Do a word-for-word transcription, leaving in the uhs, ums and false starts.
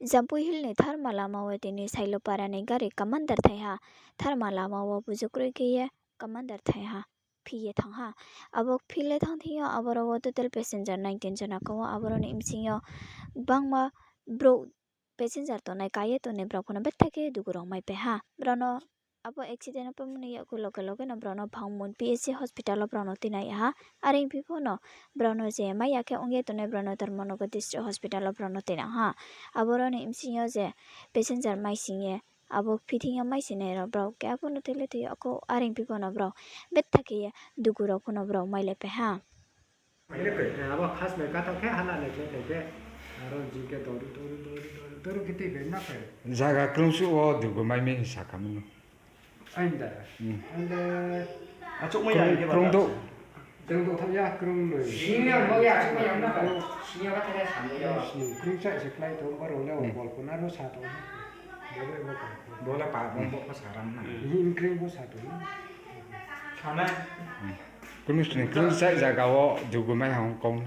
Jampui Hill ni Tharma lama wo tini Sailopara ni gari commander thai ha. Tharma lama wo buju kroi khe ye commander thai ha, phi ye thanng ha. Abo phi le thanng thing yo aboro wo total passenger nineteen jona kau wo, aboro ni bsing yo gbangma brouh passenger tongnai, ka ye tongnai brao pho no betha khe dugu rao maipai ha. Brao no abo accident wo phaimani yakgu loge loge no brao no Bhangmon P H C hospital wo brao no tuinang ya ha. Are ong phi pho no brao no je mai ya khe ong ye tongnai, brao no Dharmanagar District Hospital wo brao no tuinang ha. Aboro ni bsing yo je passenger maising ye abo phi thing yo maisingnai rao brao keha pho no tui le tui ya kho, are ong phi pho no brao betha khe ye dugu rao pho no brao mailaipai ha. Abo khasmai kathao khe hala ni khe khe khe, aro jing khe doru doru doru doru doru khe tui bai ma khe. Zaga krungsuh wo dugu mai mi hing sa kha mano. Ain da. Hmm. Ain da. Achouhmai ya, krung, krung douh. Krung douh thaoh ya, krung noi. Sini ang bo ya, achouhmai ya, na. Sini ang ba thai ya, sini ya. Sini, krung chai se klái tong, boro le, hmm, bol pho na ro sa tong. Bole bo ka. Bole pa, bo, hmm, bo pho sa ram na. Ni krung bo sa tong. Sana. Hmm. Krung sini, krung chai zaga wo dugu mai hang kong.